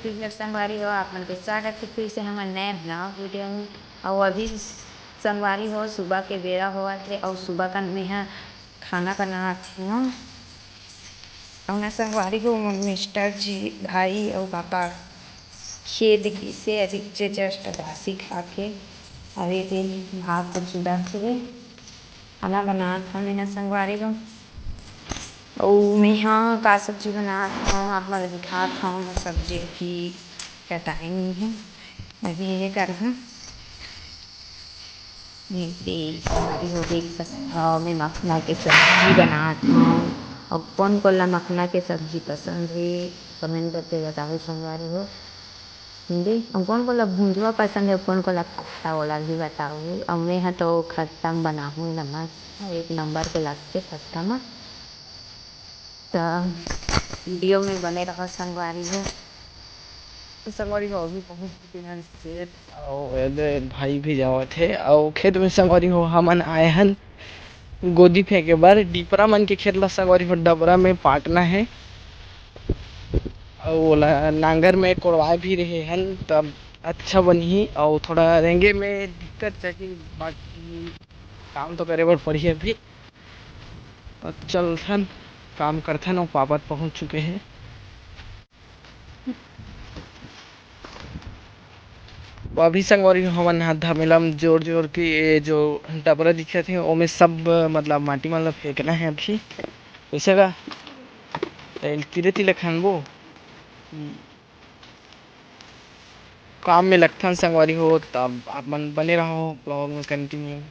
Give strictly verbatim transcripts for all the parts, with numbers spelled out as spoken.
फिर संगवारी हो, आप मन के स्वागत हे फिर से हमर नए ब्लॉग वीडियो में। अउ अभी संगवारी हो, सुबह के बेरा होवत हे अउ सुबह का मेहा खाना बनात हंव। अउ मैं संगवारी हो, मोर मिस्टर जी, भाई अउ पापा खेत गिसे, अभी जे just बासी खा के अभी दिन भात चूड़ा के खाना बनात हंव मैं संगवारी हो। अउ मेहा का सब्जी बनात हंव, आप मन ल दिखात हंव। सब्जी अभी कटाई नइ हे, अभी ये करहूं। ये देख, संगवारी हो, देख सकत हव, मैं मखना के सब्जी बनात हंव। अउ कोन कोन ला मखना के सब्जी पसंद हे, comment करके बताओ संगवारी हो। हिंदी, अउ कोन कोन ला भुंजवा पसंद हे, कोन कोन ला खट्टा, ओला भी बताओ। अउ मैं ह तो खट्टा बनाहूं, नमक एक नंबर के लगथे खट्टा म। त वीडियो में बने रहो संगवारी हो। संगवारी हो, अभी पहुंच चुके हैं खेत, अउ एदे भाई भी जावत हे, अउ खेत में संगवारी हो, हमन आए हन गोदी फेंके बर। डीपरा मन के खेत ला संगवारी हो, डबरा में पाटना हे, अउ ओला नांगर में कोड़वाए भी रहे हन, तब अच्छा बनही, अउ थोड़ा रेंगे में दिक्कत जाही, बाकी काम तो करे बर पड़ही अभी। त चलथन, काम करथन, अउ पापा पहुंच चुके हे। अभी संगवारी हो, हमन ह धमेला म जोर जोर के ये जो डबरा दिखत हे, ओमे सब मतलब माटी मन ल फेंकना हे अभी। वैसे का तेल तीरे तीरे खनबो। काम में लगथन संगवारी हो, तब आप मन बने रहो ब्लॉग में कंटिन्यू।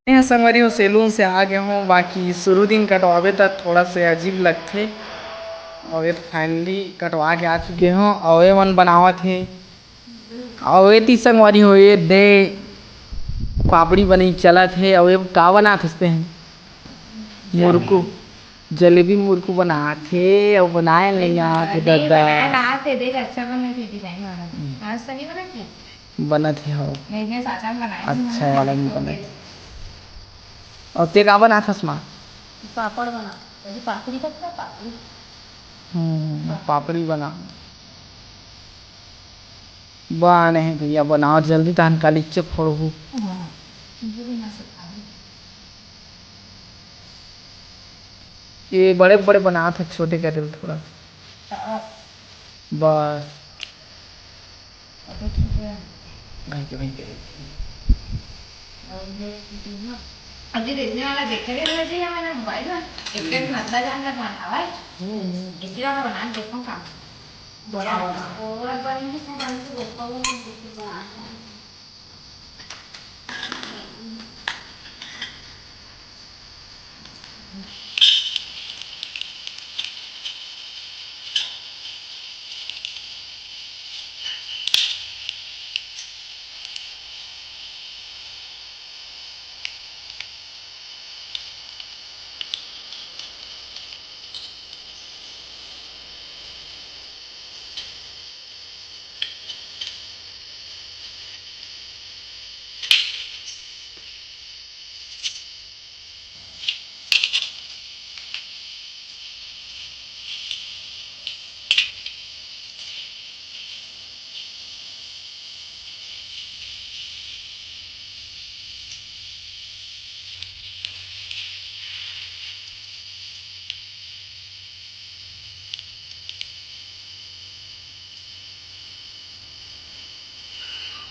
ए संगवारी हो, सैलून से आ गे हों, बाकी शुरू दिन कटवाबे त थोड़ा से अजीब लगथे। अउ ये फाइनली कटवा के आ चुके हों, अउ ये मन बनावत हे। अउ ये ती संगवारी हो, ये दे पापड़ी बनई चलत हे। अउ ये का बनात हस ते? मुरकू, जलेबी मुरकू बनात हे, अउ बनाए नइ आत हे ददा। बनाए ना आत हे, देख अच्छा बने हे design वाला। हम्म। आज तो नहीं बना के? बनत हे, हो। नहीं, नहीं, साचा में बनाए अच्छा वाला भी बनत हे। अउ ते का बनात हस माँ? पापड़ बना, अरे पापड़ी का क्या पापड़ी? हम्म, पापड़ी बना। बने हे भैया, बनाओ जल्दी, तहन काली चप फोड़हू। हाँ, ये भी ना सुखा दे। ये बड़े बड़े बनात हे, छोटे कर दे थोड़ा। हाँ। बस। अभी ठीक है। वहीं के, वहीं के। अभी देखने वाला देखे रहे जी, हमारा मोबाइल में एक एक घंटा जान का खाना आवा है। हम्म। इसी वाला बना के देखो काम। बड़ा होगा। और बन भी से बन से देखो, वो बना है।